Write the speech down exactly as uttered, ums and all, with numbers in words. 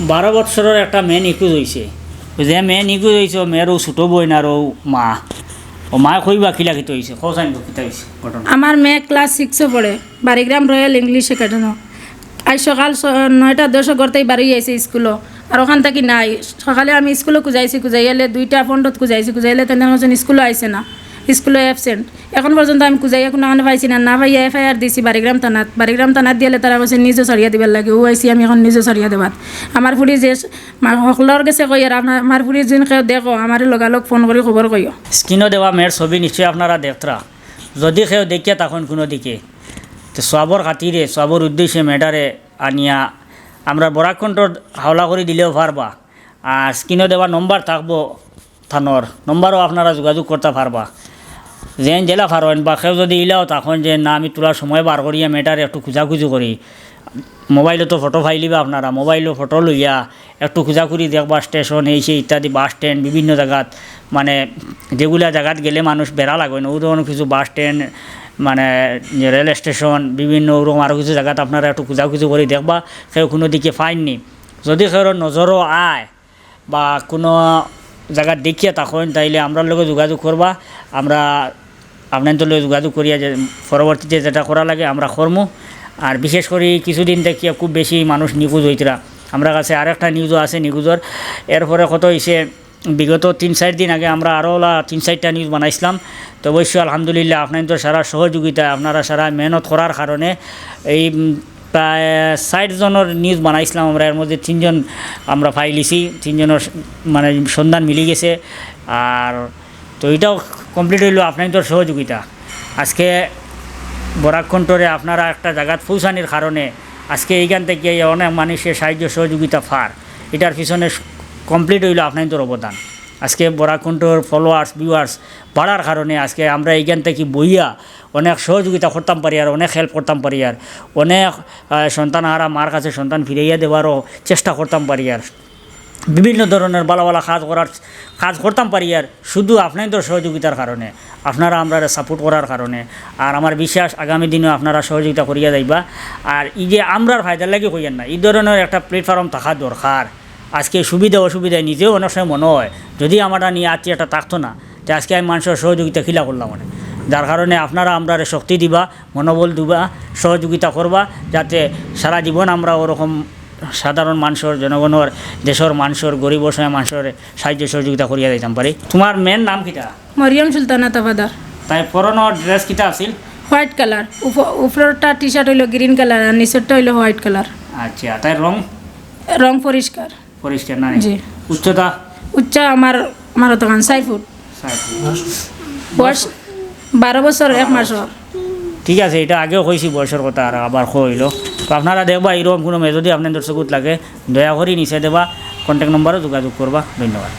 বারো বৎসরর একটা মেয়ে নিখোঁজ অইছে। অউ যে মেয়ে নিখোঁজ অইছে, অউ মেয়ের অউ ছোট বইন আর অউ মা। অউ মায় কইবা কিলা কিতা অইছে, কও চাইন কিতা অইছে ঘটনা। আমার মেয়ে ক্লাস সিক্সো পড়ে, বাড়িগ্রাম রয়্যাল ইংলিশ একাডেমি। আইজ সকাল স-, নয়টা দশো ঘর থাকি বারই আইছে স্কুলো, আর অখান থাকি নাই। সকালে আমি স্কুলো খুঁজাইছি, খুঁজাইয়ালে দুইটা পনেরোত খুঁজাইছি, খুঁজাইলে তাইন কইছইন স্কুলো আইছে না, স্কুলো অ্যাবসেন্ট। এখন পর্যন্ত আমি খুঁজাইয়া কুনুখানো পাইছি না, না পাইয়া এফআইআর দিছি বাড়িগ্রাম থানাত। বাড়িগ্রাম থানাত দিয়ালে তারা কইছে নিজো ছাড়িয়া দিবার লাগি, অউ আইছি আমি এখন নিজো ছাড়িয়া দেবার। আমার ফুড়ি যে স-, মা-, হকলর গেছে কইয়ার, আপনার, আমার ফুড়ি যেন কেউ দেখো, আমারে লগালগ ফোন করি খবর কইও। স্ক্রিনো দেওয়া মেয়ের ছবি নিশ্চয়ই আপনারা দেখতরা। যদি কেউ দেখিয়া থাকইন কুনু দিকে, তে সওয়াবর খাতিরে, সওয়াবর উদ্দেশ্যে মেয়েটারে আনিয়া আমরার বরাক কণ্ঠর হাওলা করি দিলেও পারবা। আর স্ক্রিনো দেওয়া নম্বর থাকবো থানার, নম্বরও আপনারা যোগাযোগ করতা পারবা। যেইন যেলা পারইন বা কেউ যদি ইলাও থাকইন যে না, আমি থুড়া সময় বার করিয়া মেয়েটারে একটু খুঁজাখুঁজি করি, মোবাইলো তো ফটো পাইলিবা আপনারা, মোবাইলো ফটো লইয়া একটু খুঁজাখুঁজি দেখবা, স্টেশন, এই সেই ইত্যাদি, বাস স্ট্যান্ড, বিভিন্ন জাগাত, মানে, যেগুলা জাগাত গেলে মানুষ বেড়া লাগইন, অউ ধরনর কিছু বাস স্ট্যান্ড, মানে, রেল স্টেশন, বিভিন্ন ওরকম আরও কিছু জাগাত আপনারা একটু খুঁজাখুঁজি করি দেখবা, কেউ কুনু দিকে পাইননি। যদি কেউর নজরও আয় বা কুনু জাগাত দেখিয়া থাকইন, তাইলে আমরার লগে যোগাযোগ করবা। আমরা আপনাইনতর লগে যোগাযোগ করিয়া যে পরবর্তীতে যেটা করা লাগে আমরা করমু। আর বিশেষ করি কিছুদিন দেখিয়া খুব বেশি মানুষ নিখোঁজ অইতরা, আমরার কাছে আরেকটা নিউজও আছে নিখোঁজর। এরপরে কত অইছে, বিগত তিন চাইর দিন আগে আমরা আরও ওলা তিন চাইরটা নিউজ বানাইছলাম। তো অবশ্য আলহামদুলিল্লাহ, আপনাইনতর সারা সহযোগিতা, আপনারা সারা মেহনত করার কারণে এই, উম, প্রায় ষাইট জনর নিউজ বানাইছলাম আমরা, এর মধ্যে তিনজন আমরা পাইলিছি, তিনজনর স-, মানে, সন্ধান মিলি গেছে। আর তো ইটাও কমপ্লিট অইলো আপনাইনতর সহযোগিতা। আজকে বরাক কণ্ঠরে আপনারা একটা জাগাত পৌঁছানির কারণে আজকে এইখান থাকি অনেক মানুষে সাহায্য সহযোগিতা পার, ইটার পিছনে স-, কমপ্লিট অইলো আপনাইনতর অবদান। আজকে বরাক কণ্ঠর ফলোয়ার্স, ভিউয়ার্স বাড়ার কারণে আজকে আমরা এইখান থাকি বইয়া অনেক সহযোগিতা করতাম পারিয়ার, অনেক হেল্প করতাম পারিয়ার, অনেক, আহ, সন্তান হারা মার কাছে সন্তান ফিরাইয়া দেওয়ারও চেষ্টা করতাম পারিয়ার, বিভিন্ন ধরনর ভালা ভালা কাজ করার, কাজ করতাম পারিয়ার, শুধু আপনাইনতর সহযোগিতার কারণে, আপনারা আমরারে সাপোর্ট করার কারণে। আর আমার বিশ্বাস আগামী দিনও আপনারা সহযোগিতা করিয়া যাইবা। আর এই যে আমরার ফায়দার লাগি কইয়ার না, এই ধরনর একটা প্ল্যাটফর্ম থাকা দরকার। আজকে সুবিধা অসুবিধায় নিজেও অনেক সময় মনে হয়, যদি আমারটা নিয়ে আত্মীয় একটা থাকতো না, তে আজকে আমি মানুষর সহযোগিতা কিলা করলাম অনে। যার কারণে আপনারা আমরারে শক্তি দিবা, মনোবল দিবা, সহযোগিতা করবা, যাতে সারা জীবন আমরা ওরকম সাধারণ মানুষর, জনগণর, দেশর মানুষর, গরিব অসহায় মানুষর সাহায্য সহযোগিতা করিয়া যাইতাম পারি। তোমার মেয়ের নাম কিতা? মরিয়ম সুলতানা তাফাদার। তাই পরনো ড্রেস কিতা আছিল? White colour. উপ-, উপরটা টি শার্ট অইলো গ্রিন কালার আর নিচেরটা অইলো হোয়াইট কালার। আচ্ছা, তাই রং? রং পরিষ্কার। পরিষ্কার না নি? জি। উচ্চতা? উচ্চা আমার, আমার অতখান ছয় ফুট। ছয় ফুট। বয়স বারো বছর এক মাস ওর। ঠিক আছে, এটা আগেও কইছি বয়সর কথা, আর আবার কইলো। তো আপনারা দেখবা, এরকম কুনু মেয়ে যদি আপনাইনতর চকুত লাগে, দয়া করি নিচে দেওয়া কন্ট্যাক্ট নম্বরো যোগাযোগ করবা। ধন্যবাদ।